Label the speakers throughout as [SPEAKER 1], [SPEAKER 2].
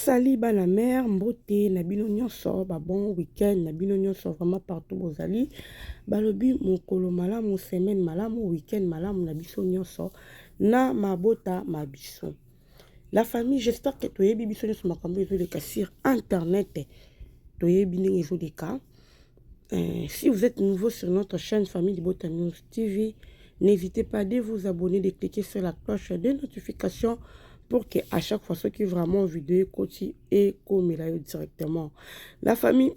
[SPEAKER 1] Salut bana mère, mbote na bino nyonso, ba bon week-end na bino nyonso vraiment partout bozali. Balobi mokolo malamu, semaine malamu, week-end malamu na biso nyonso na mabota ma biso. La famille, j'espère que toyebi biso nyonso makambo ezoleka sur internet. Toyebi ndenge ezoleka. Si vous êtes nouveau sur notre chaîne Famille Libota News TV, n'hésitez pas de vous abonner, de cliquer sur la cloche de notification pour que à chaque fois ce qui vraiment vidéo ekoti ekomela yo directement. La famille,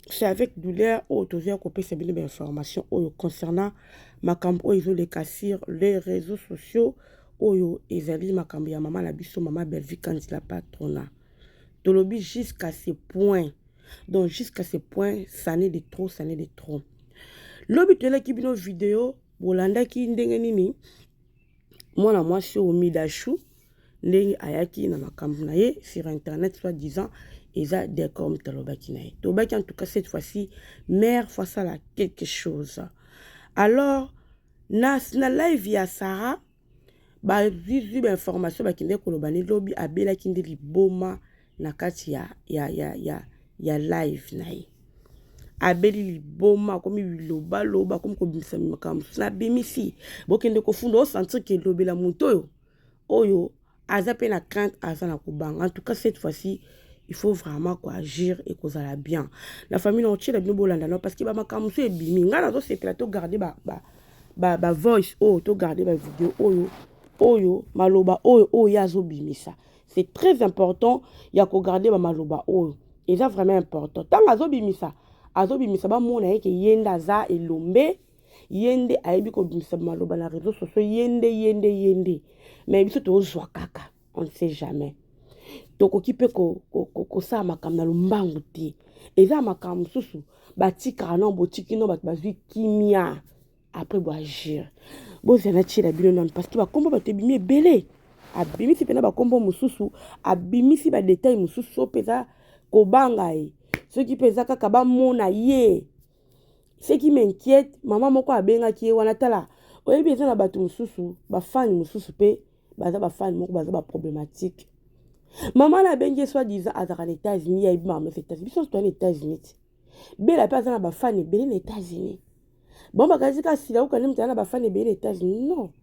[SPEAKER 1] c'est avec douleur oyo tozoya kopesa bino bainformation oyo concernant makambo oyo ezoleka sur les réseaux sociaux, oyo ezali makambo ya mama na biso, mama Bellevue Kandi la patrona. Tolobi jusqu'à ce point, donc jusqu'à ce point, ça n'est de trop, ça n'est de trop. Lobi toyelaki bino video, bolandaki ndenge nini mwana mwasi oyo Midashu, ndenge ayaki na makambo na ye sur internet, soit disant eza décor. Moto alobaki na ye, tolobaki en tout cas cette fois-ci mère faut asala quelque chose. Alors na live ya Sarah, bazwi bainformation, bakende koloba nde lobi abelaki nde liboma na kati ya live na ye. Abeli liboma, akomi bilobaloba, akomi kobimisa makambo mosusu. Nabimisi, bokende kofunda, osentir ke elobela moto oyo aza mpe na crainte, aza na kobanga. En tout cas cette fois-ci il faut vraiment koagir, ekozala bien. La famille, na otiela bino, bolanda no, parce que bamakambo mosusu ebimi. Ngai nazosepela togarde bavoice oyo, togarde bavideo oyo maloba oyo ye azobimisa. C'est très important ya kogarde bamaloba oyo, eza vraiment important. Ntango azobimisa, bamona ye ke ye nde aza elombe, ye nde ayebi kobimisa maloba na réseau sociaux, ye nde, ye nde, ye nde. Mais biso tozwa kaka, on ne sait jamais, tokoki mpe kosala makambo na lombangu te. Eza makambo mosusu batikaka no, botiki no, bato bazwi kimia, après boagir. Bozala, natiela bino nano, parce que bakombo bato ebimi ebele. Abimisi mpena bakombo mosusu, abimisi badetail mosusu. So mpe eza kobanga ye, soki mpe eza kaka bamona ye. Ce qui m'inquiète, mama moko abengaki ye wana. Tala, oyebi, eza na bato mosusu, bafani mosusu mpe baza bafani moko baza baproblématique. Mama na abengi ye, soit disant azalaka na États-Unis, ayebi makambo nyonso États-Unis. Biso nyonso toza na États-Unis ti Bela mpe aza na bafani ebele na États-Unis. Bon, bakanisi kaka sila uka nde moto aza na bafani ebele na États-Unis. Non,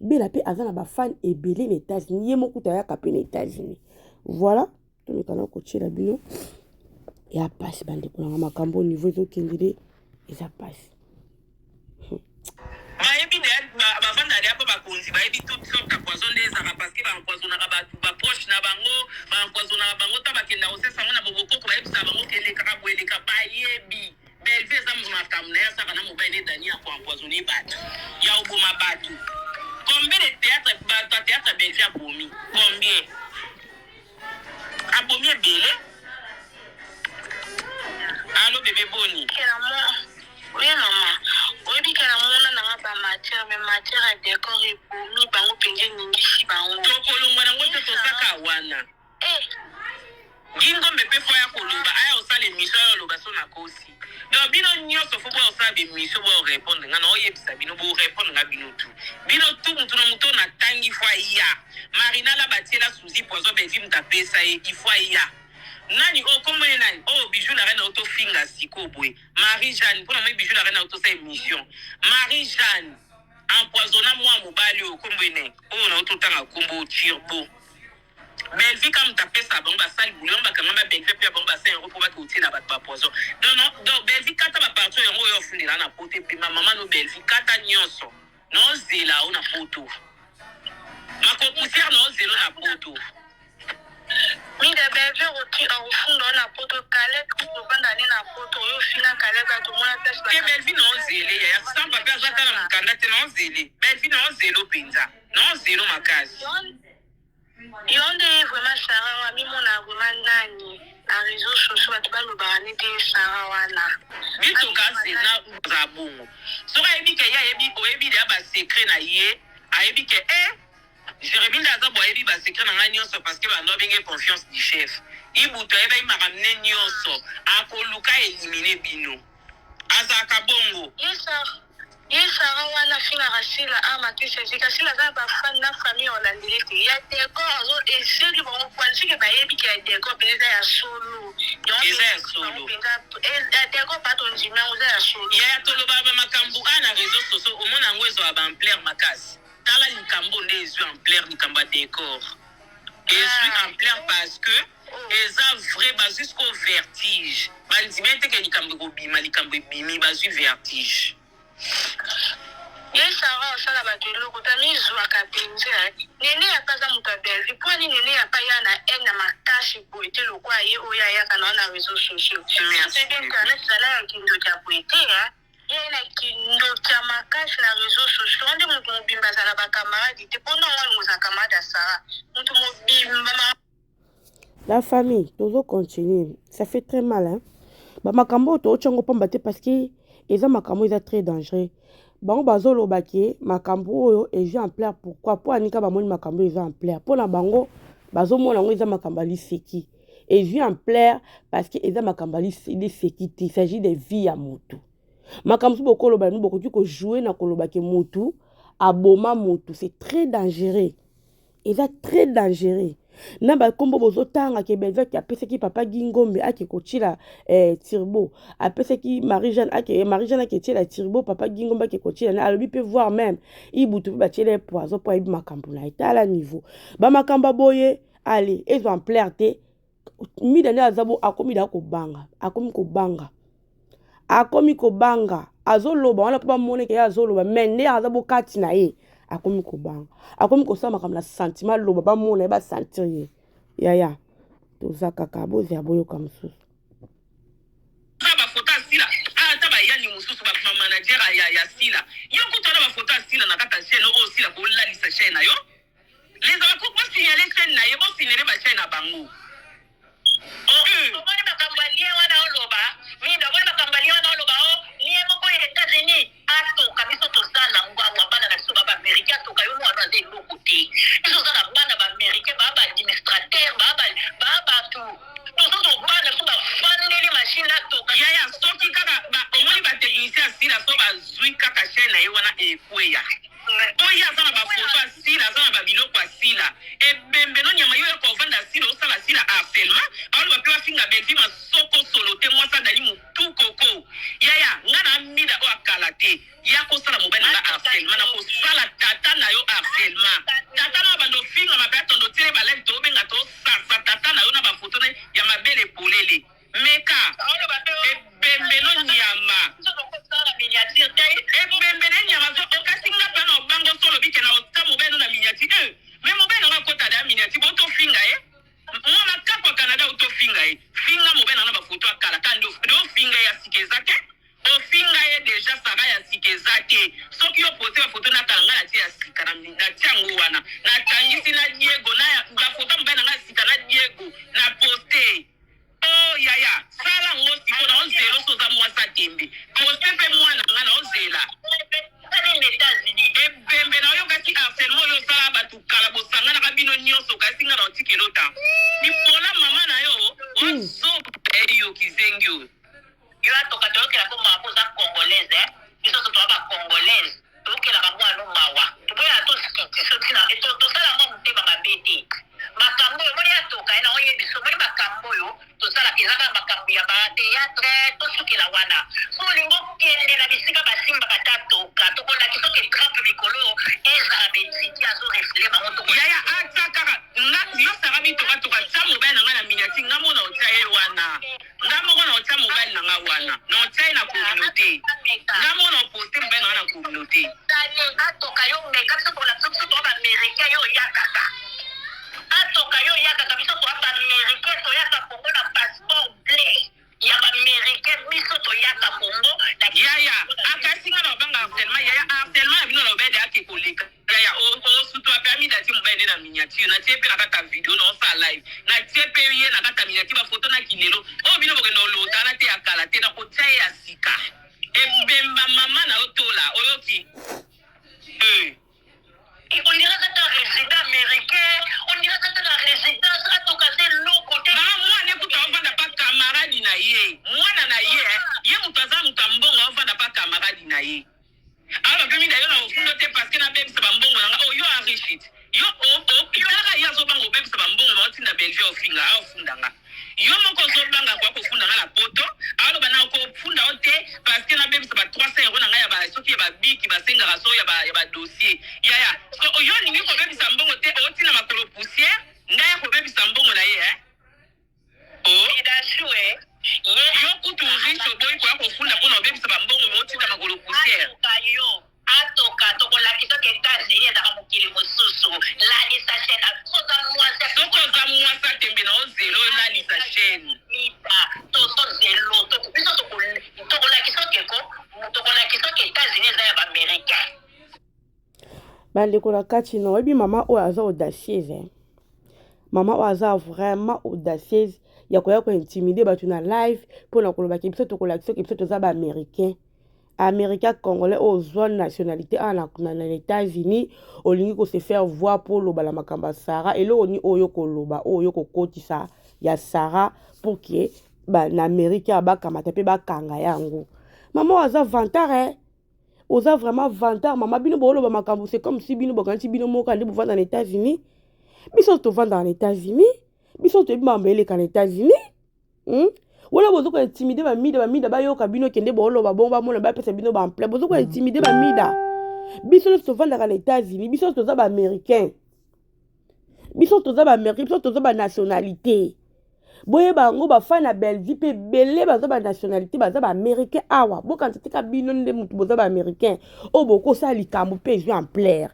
[SPEAKER 1] Bela mpe aza na bafani ebele na États-Unis, ye moko kuta ayaka mpe na États-Unis. Voilà, tomekana kotiela bino ya pasi. Bandeko nanga, makambo niveau ezokendele, eza pasi.
[SPEAKER 2] Bayebi nde bavanda deya mpo bakonzi bayebi toute sorte ya poison nde ezalaka, parce que baempoisonnaka bato baproche na bango, baempoisonnaka bango. Ta bakenda kosesa yango na bobokoko, bayebisaka bango ke elekaka boye, eleka. Bayebi Bellevue eza makambo na ye, asaka na mobali nde Dani ya koempoisonne bato, ya koboma bato. Combien de théâtre, bato ya théâtre Bellevue abomi? Combien abomi? Ebele. Allo bébé, boni?
[SPEAKER 3] Oui mama, oyebi ke namona nanga bamatière, mais matière ya décor ebomi bango mpenza, eningisi bango.
[SPEAKER 2] Tokolongwa nango te, tozaka wana. Gingombe mpe faut ya koloba, aya kosala émission, aya oloba so nakosi. Donc bino nyonso faut boya kosala bémission, boya korépondre nga. Na oyebisa bino, borépondre nga bino tu, bino tu, mutu na mutu oyo natangi faut aya. Marina la batiela Suzi poison, Bevi mutu apesa ye, il faut aya. Nani oyo, kombo ye nani oyo, Bijou la reine oyo tofinga sikoyo boye, Marie Jeanne, mpona moi Bijou la reine oyo tosala émission. Marie Jeanne empoisonna mwa mobali oyo, kombo ye nani oyo na ototanga, kombo Turbo. Bellevue ka moto apesa bango, basali boulot yango, bakanga ba Bellevue mpe ya bango basa yango mpo bake kotiela bato bapoison. Non non, donc Bellevue kata baparti oyo yango oyo ofundela na poto epema mama no. Bellevue kata nyonso, naozela o na poto mako poussière, naozela o na poto.
[SPEAKER 3] Mida, Bellevue okoki akofunda o na poto. Kaleb kovanda ne na poto oyo ofina Kaleb, atomona place.
[SPEAKER 2] Te, Bellevue naozele yaya sans papier, aza ta na mokanda te. Naozele Bellevue, naozelo mpenza, naozelo makasi.
[SPEAKER 3] Yo nde vraiment Sara wa mimona vraiment nani na réseau sociaux, bato balobaka nete Sara wana.
[SPEAKER 2] Bitoka na aza bongo, soki ayebi ke ye ayebi, oyebi deya basecret na ye, ayebi ke e Jérémi nde aza bo, ayebi basecret na ngai nyonso, parce que bando abenge confiance du chef Ibutu, ayebaki makambo ne nyonso, akoluka élimine bino, azalaka bongo.
[SPEAKER 3] Ye Sara wana afingaka Sila, a matisi ezika Sila aza na bafani na famille olandeli te ya décor, azo eseli bango kwa. Nakanisi ke bayebi ke ya decor mpenza eza ya solo.
[SPEAKER 2] Eza ya solo.
[SPEAKER 3] Ya decor pa tondimi yango eza ya solo.
[SPEAKER 2] Yaya tolobaka ba makambo a na réseaux sociaux omona yango ezwaka ba ampleur makasi. Tala likambo nde ezwi ampleur likambo ya decor. Ezwi ampleur parce que eza vrai bazwi siko vertige. Bandimi te ke likambo ekobima likambo ebimi bazwi vertige.
[SPEAKER 3] Ye Sarah osala bato eloko te amizwaka penza Nene ya pe aza moto ya Bellevue po nini Nene ya pe aya na haine ya makasi boye te lokola ye oyo ayaka na na reseaux sociaux
[SPEAKER 2] Merci.
[SPEAKER 3] Internet ezala ya kindoki ya boye te hein ye aye na kindoki ya makasi na reseaux sociaux wana nde moto mobimba azala ba camarade te po na ngo alinga ozala camarade ya Sarah moto mobimba
[SPEAKER 1] La famille, tozo continuer. Ça fait très mal, hein. Ba makambo oyo tootya yango pamba te parce que eza makambo eza très dangereux. Bango bazoloba ke makambo oyo ezwi ampleur pourquoi? Mpo anika bamoni makambo oyo eza ampleur. Mpo na bango bazomona yango eza makambo ya liseki. Ezwi ampleur parce que eza makambo ya liseki te. Il s'agit de vie ya motu. Makambo mosusu bokoloba bino bokoki kojouer na koloba ke motu aboma motu. C'est très dangereux. Eza très dangereux na ba kombo bozotanga ke Belvette apesaki papa Guy Ngombe ake kotila eh, turbo apesaki Marie Jeanne ake Marie Jeanne ake tiela turbo papa Guy Ngombe ake kotila na alobi pe voir même Ibutu pe batiela ye poison po ayebi makambo na ye tala niveau ba makambo ya boye allez ezwa ampleur te Mida nde aza bo akomi da kobanga akomi kobanga akomi kobanga azoloba wana mpo bamona ke ye azoloba me nde aza bo kati na ye akomi kobanga akomi kosala makambo na sentiment aloba bamona ye basentir ye yaya toza kaka bozela boyoka mosusu
[SPEAKER 2] bafoto ya sila ata bayani mosusu bamanager ya sila yo kutu wana bafoto ya sila na kati ya chaine oyo sila kolalisa chaine na yo Les Habacuc bo signaler chaine na ye, bo signaler ba chaine na bango.
[SPEAKER 3] Oh, omoni makambo ya lien wana oloba minda omoni makambo ya lien wana oloba o lien moko ya États-Unis atoka biso toza na ngwawa bana na biso ba ba américain atoka yo mwana aza eloko te biso toza na bana ba américain ba ba administrateur ba ba ba bato tozo tobana biso bafandeli machine atoka
[SPEAKER 2] Yaya soki kaka ba omoni ba technicien ya sila so bazui kaka chaine na ye wana ekweya. Po ye aza na ba photo ya sila aza na ba biloko ya sila ebembe no nyama yo oyaka ovanda sila osala sila harcelement aoloba pe bafinga bellevue masoko solo te mwasi adali mutu koko yaya nga na mida oyo akala te yaka osala mobali na nga harcelement na kosala tata na yo harcelement tata na yo abanda ofingama pe atondo otiele ba live tobenga tosasa tata na yo na ba photo na ya mabele polele Meka ebembe no nyama. Ebembe na nyama zo okasi nga pe na obango so olobi ke na ota mobali no na miniature eh mais mobali na nga akota da miniature bo to finga ye mwa makaku ya Canada oto finga ye finga mobali na nga na ba photo ya kala ka nde ofinga ye ya sika eza te ofinga ye deja Sarah ya sika eza te soki yo poste ba photo na kala nga na tie ya sika na na tie yango wana na tangisi na Diego na ba photo mobali na nga ya sika na Diego na poste Oh yaya sala ngo siko na ozela oso oza mwasi ya tembe poste pe mwana nga na ozela ebembe na oyokaki harcèlement oyo osala batu kala bosanganaka bino nyonso kasi nga na otikelo ta libola mama na yo ozoba eyo kizengi oyo
[SPEAKER 3] Yo atoka toyokela ko mawa po oza congolaise eh biso nionso toza ba congolaise toyokelaka mwana no mawa toboyaka toskitiso tina tosala yango motema mabe te makambo oyo omoni atoka ye na oyebiso omoni makambo oyo tosalaka eza kaka makambo ya ba theatre tosukela wana so olingi okende na bisika basimbaka ta toka tokolakisa oke trump mikolo ezala betidi azo refule bango toko
[SPEAKER 2] yaya atia kaka nga yo sara bitoka toka tia mobali na ngai na miniature nga mona otia ye wana Nga moko na otia mobali na nga wana na otia ye na communauté nga moko na oposte mobali na nga na communauté.
[SPEAKER 3] Atoka yo meka biso tokola biso biso toa ba americain yo oyakaka atoka yo oyakaka biso toa ba americain toyaka Congo na passeport bleu ya ba americain biso toyaka Congo na
[SPEAKER 2] Yaya akasi nga na obanga harcèlement yaya harcèlement na bino na obede ake koleka. Yaya osutu ape amida atie mobali nde na miniature na tie pe na kati ya video na osala live na tie pe ye na kati ya miniature ba photo na kilelo oyo bino bokende olota na te ya kala te na kotia ye ya sika ebemba mama na yo tola oyoki eh.
[SPEAKER 3] On dirait ata résident américain, on dirait ata na résidence atoka ze loko te.
[SPEAKER 2] Mama mwana ekuta ovanda pa camarade na ye mwana na ye ye moto aza moto ya mbongo ovanda pa camarade na ye Awa pe mida yo na ofundo te parce que na bebisa ba mbongo na nga oh yo enrichit yo o o kaka ye azobanga obebisa ba mbongo na Naotinda Bellevue ofinga aofunda nga. Yo moko ozobanga koya kofunda nga na poto. Aloba na kofunda yo te parce que nabebisa ba 300 euro na ngai ya ba soki ya babiki basengaka so ya ba ya ba dossier. Yaya, so yo olingi kobebisa mbongo te, otina makolo poussière, ngai akobebisa mbongo na ye eh? Oh.
[SPEAKER 3] Idachou, eh?
[SPEAKER 2] Yo kutu riche oboyi koya kofunda mpona obebisa bambongo me otinda makolo poussière.
[SPEAKER 3] Atoka yo, atoka tokolakisa ke États-Unis ezaka mokili mosusu. Lalisa chaîne, soza mwasi.
[SPEAKER 2] Soki oza mwasi atembe na ozelo olalisa chaîne.
[SPEAKER 3] Mida, tozozelo, biso tokolakisa keko, tokolakisa ke États-Unis eza ya ba-Américain.
[SPEAKER 1] Bandeko na kati na oyebi mama oyo aza audacieuse, eh? Mama oyo aza vraiment audacieuse ya koya kointimide bato na live mpona koloba ke biso tokolakisa ke biso toza baaméricain, américain congolais oyo ozwa nationalité awa na États-Unis, olingi kose faire voir mpo oloba na makambo ya Sara. Eloko nini oyo koloba, oyo kokotisa ya Sara pour ke na Amérique awa bakamata mpe bakanga yango? Mama oyo aza vantard, eh? Oza vraiment vantard, mama. Bino booloba makambo, c'est comme si bino bokanisi bino moko nde bovanda na États-Unis. Biso tovandaka na États-Unis, biso toyebi makambo eleka na États-Unis, Wana bozo kointimide bamida, bamida bayoka bino kende booloba bongo, bamona bapesa bino baampleur. Bozo kointimide bamida. Biso nyonso tovandaka na États-Unis, biso nyonso toza baaméricain, biso toza baaméricain, biso toza banationalité. Boyeba yango, bafani na Bellevue mpe ebele baza banationalité, baza baaméricain awa. Bokanisa tika bino nde motu boza baaméricain oyo bokosala likambo mpe ezwi ampleur.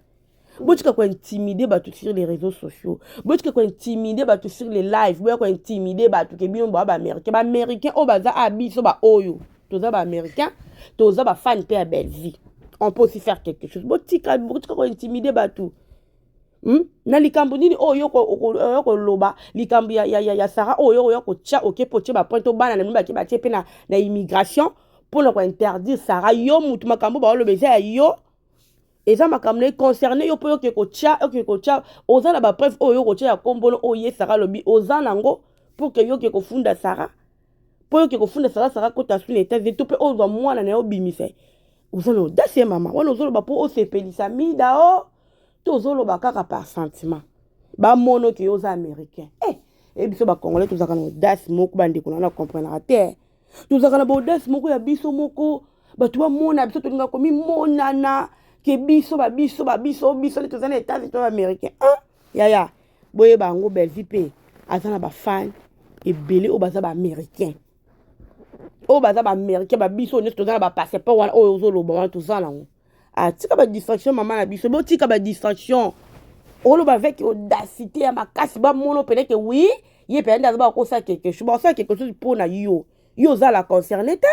[SPEAKER 1] Botika kointimide bato sur les réseaux sociaux, botika kointimide bato sur les live, boya kointimide bato ke bino boya baaméricain. Baaméricain oyo baza a biso baoyo toza baaméricain, toza bafani mpe ya Bellevue, on peut aussi faire quelque chose. Botika, botika kointimide bato, Na likambo nini oyo oyo koloba likambo ya Sara oyo oyo kotia oke mpo otie bapoint to bana na bino bake batie mpe na immigration mpona kointerdire Sara? Yo mutu makambo baoloba eza ya yo, eza makambo na ye concerne yo mpo oke kotia, oke kotia. Oza na bapreuve oyo yo kotia ya kombono oyo ye Sara alobi oza nango pour ke yo oke kofunda Sara, mpo yo oke kofunda Sara, Sara kota su na États-Unis to mpe ozwa mwana na ye obimisa? Oza na audace ye mama wana. Ozoloba mpo osepelisa mida o to ozoloba kaka par sentiment bamono ke yo oza américain? Eh, e biso bacongolais tozalaka na audace moko, bandeko na na comprenaka te. Tozalaka na baaudace moko ya biso moko, bato bamona biso, tolingaka komimonana ke biso babiso babiso biso nde toza na États-Unis to américain. Ah, yaya, boyeba yango, Bellevue mpe aza na bafani ebele oyo baza baaméricain, oyo baza baaméricain. Babiso nyonso toza na bapasseport wana oyo ozoloba wana, toza nango. Atika badistraction, mama na biso, botika badistraction. Oloba avec audacité ya makasi, bamona pene ke oui, ye mpe nde aza bakosala quelque chose, bakosala quelque chose mpo na yo. Yo oza la concerné te.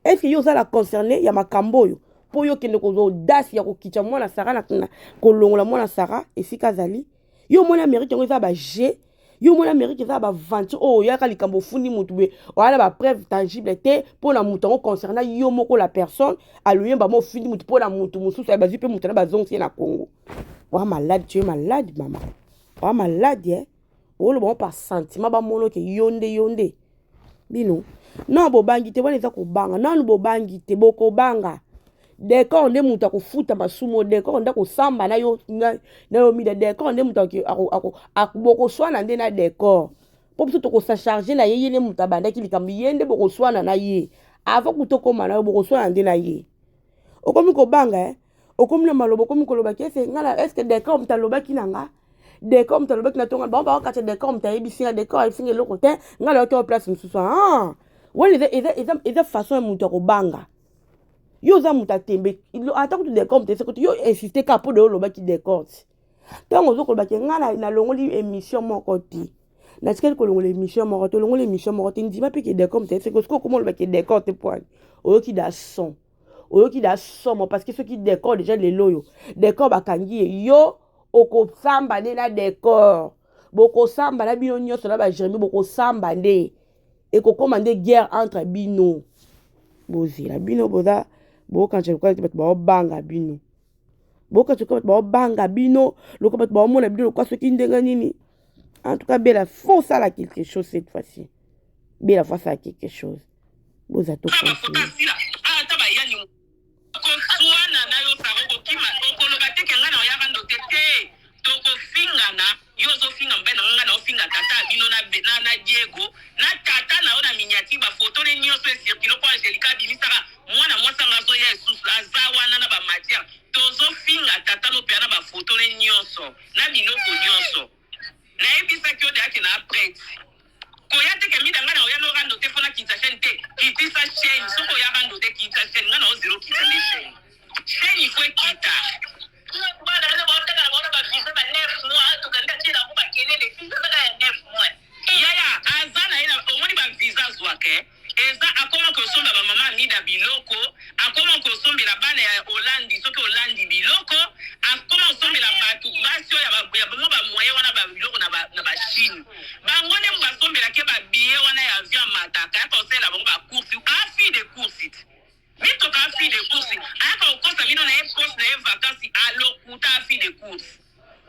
[SPEAKER 1] Est ce que yo oza la concerné ya makambo oyo mpo yo okende kozwa audace ya kokitya mwana Sara na kolongola mwana Sara esika azali? Yo omoni Amérique yango eza baje, yo omoni Amérique eza baventure oyo oyaka likambo ofundi motu boye, oya na bapreuve tangible te mpo na motu yango concernant yo moko la personne aloyemba mo ofundi motu mpo na motu mosusu bazwi mpe motu na bazongisi ye na Congo. Oa malade, tu es malade, mama, oa malade, eh? Oloba ngo par sentiment, bamona oke yo nde, yo nde bino. Non, bobangi te, wana eza kobanga. Nanu bobangi te, bokobanga. Décor nde moto akofuta masumu, décor nde akosamba na yo, na yo mida. Décor nde moto bokoswana nde na décor, mpo biso tokosa charge na ye. Ye nde moto abandaki likambo, ye nde bokoswana na ye. Avant kuta okóma na yo, bokoswana nde na ye. Okomi kobanga, eh? Okomi na maloba, okomi koloba ke ese nga na est-ce décor moto alobaki na nga, décor moto alobaki na tonga bango bakokata, décor moto ayebisi nga, décor ayebisi nga eloko te, nga nayoki wa place mosusu. Ah, wana eza façon ya moto ya kobanga. Yo oza moto atembe, ata kutu décor moto ese kutu yo insiste kaka mpo de olobaki décor ti ntango ozokoloba ke nga nalongoli émission moko te, natikali kolongola émission moko te, olongoli émission moko te. Ndima mpe ke décor moto ayebisi. Soki okoma oloba ke décor te, poani oyoki da son, oyoki da somo? Parce que soki décor déjà lelo oyo décor bakangi ye, yo okosamba nde na décor, bokosamba na bino nyonso na bajeremi, bokosamba nde, ekokóma nde guerre entre bino. Bozela, bino boza bokanisa lokola bato baobanga bino, bokanisa lokola bato baobanga bino, lokola bato baomona bino lokola soki ndenge nini. En tout cas, Bela faut osala quelque chose cette fois-ci. Bela faut asala quelque chose. Boza to
[SPEAKER 2] ata bayani koswana na yo Sara, okokima, okoloba te ke ngai na oyaka ndo te te, tokofingana. Yo ozofinga mobali na nga, ngai na ofinga. tata ya bino na, na, na Diego na tata na yo na miniature bafoto ne nyonso ecircule mpo Angelica abimisaka mwana mwasi anga azoya esusu aza wana na bamatière tozofinga tata no mpe na bafoto ne nyonso na biloko nyonso. Nayebisaki yo deja ke na prete koya te ke mida nga na oya no rando te fona kitisa chaîne te kitisa chaîne soki oya rando te kitisa chaîne nga na ozela okitisa nde chaîne chaîne il faut ekita.
[SPEAKER 3] Bana bino baotaka na bango na ba visa ba 9 mois atuka nde atie na bango makelele visa ezaka ya 9 mois.
[SPEAKER 2] Yaya aza na ye na omoni ba visa azwaka eh? Eza akoma kosomba ba mama Amida biloko, akoma kosombela bana ya Olandi soki Olandi biloko, akoma kosombela batu basi oyo ya ba ya mwa ba moyen wana ba biloko na ba na ba Chine. Bango nde basombelaki ye ba billets wana ya avion amataka ayaka kosalela bango ba courses, a fille de courses ti. Mitoka a fille de courses ayaka kokosa bino na ye poste na ye vacances alokuta a fille de courses.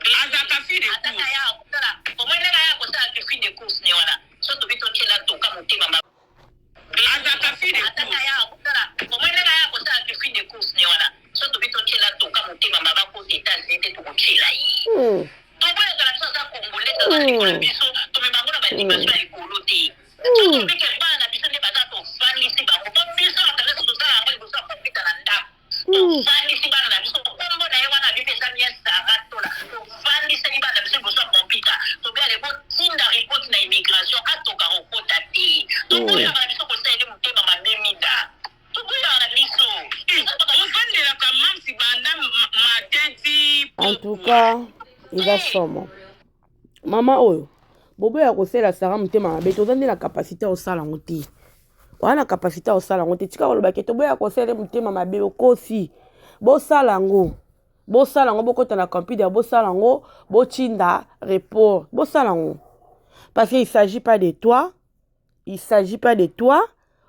[SPEAKER 2] Azalaka fille de course. Azalaka fille de course.
[SPEAKER 3] Tofandisi bana na biso kombo na ye wana abi pe eza bien Sarah tola tofandiseli bana na biso liboso ya computer tobi ale botinda report na immigration atoka kokota te toboyaka na biso kosaleli motema mabe mida toboyaka na biso.
[SPEAKER 2] Ofandelaka mam's banda matin ti
[SPEAKER 1] En tout
[SPEAKER 2] pokua.
[SPEAKER 1] cas, eza somo. Mama oyo, boboya kosela Sarah motema mabe, toza nde na capacité ya kosala yango te. Oza na capacité ya kosala yango te. Tika koloba ke toboya kosela ye motema mabe, okosi. Bosala yango. Bosala yango, bokota na computer, bosala yango, botinda report. Bosala yango. Parce qu'il s'agit pas de toi. Il s'agit pas de toi.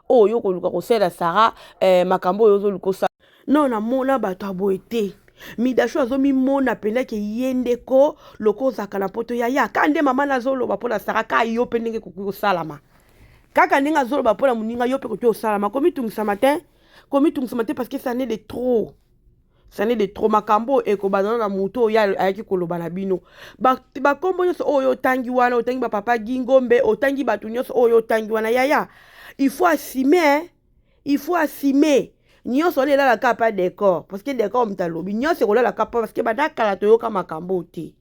[SPEAKER 1] Oyo koluka kosala Sarah eh, makambo oyo ozoluka osala. Non, namona bato ya boye te. Midasho azomimona mpenza ke ye ndeko loko ozalaka na poto yaya ka nde mama nazoloba mpo na Sarah ka yo mpe ndenge ekoki kosalama kaka ndenge azoloba mpo na moninga yo mpe koki kosalama komitungisama te komitungisama te parce que ça n'est de trop ça n'est de trop makambo oyo ekobanda na moto oyo ayaki koloba na bino bakombo nyonso oyo otangi wana otangi bapapa gingombe otangi bato nyonso oyo otangi wana yaya il faut assumer hein? Il faut assumer nyonso wana elalaka pa decor parce que decor moto alobi nyonso ekolalaka pa parce que banda kala toyoka makambo te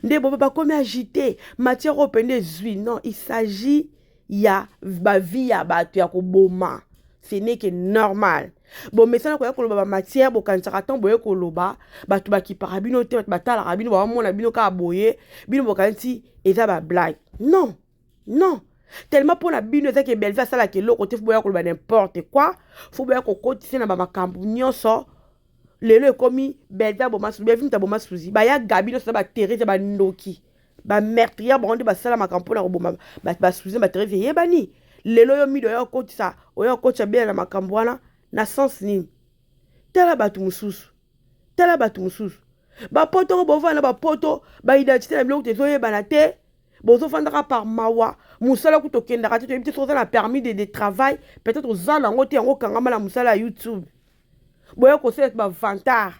[SPEAKER 1] nde bobe bakomi agite matière oyo mpenza ezwi non il s'agit ya bavie ya bato ya koboma ce n'est que normal bomesana koya koloba bamatière bokanisaka ntango boye koloba bato bakipaka bino te bato batalaka bino bamona bino kaka boye bino bokanisi eza bablague non Non tellement mpo na bino eza ke Bellevue asalaka eloko te fo boya koloba n'importe quoi fo boya kokotisa na bamakambo nyonso lelo ekomi Bellevue aboma Bellevue moto aboma Suzy baya Gabi nyonso na ba Therese bandoki ba meurtrière bango nde basala makambo mpo na koboma ba Suzy na ba Therese eyebani lelo yo mido oya kokotisa oya kokotisa bela na makambo wana na sens nini tala bato mosusu tala bato mosusu bapoto ngo bovanda bapoto ba identité na biloko te ezoyebana te bozofandaka par mawa mosala kutu okendaka te toyebi te soki oza na permis de, de travail peut-être oza na yango te yango okangama na mosala ya youtube boya kosala bavantard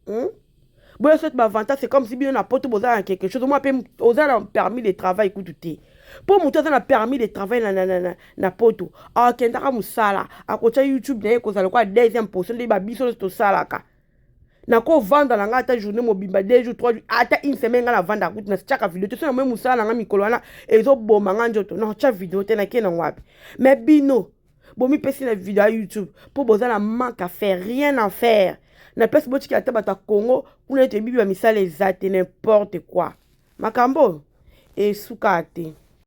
[SPEAKER 1] hmm? boya soki bavantard c'est comme si bino na poto boza na quelque chose omwa mpe oza na permis de travail kutu te mpo moto aza na permis de travail na, na, na, na, na poto akendaka mosala akotya youtube na ye ekozala lokola deuxième position nde babiso nyonso tosalaka nakovanda na ngai ata journée mobimba deux jours trois jours ata une semaine ngai navandaka kutu natiaka video te so namoi mosala na ngai mikolo wana ezoboma ngai nzoto natya video te nake nango wapi mais bino bomipesi na video ya youtube mpo boza na manque à faire rien à faire na place botikela ata bato ya congo kuna ete bibi bamisala eza te n'importe quoi makambo oyo esuka te.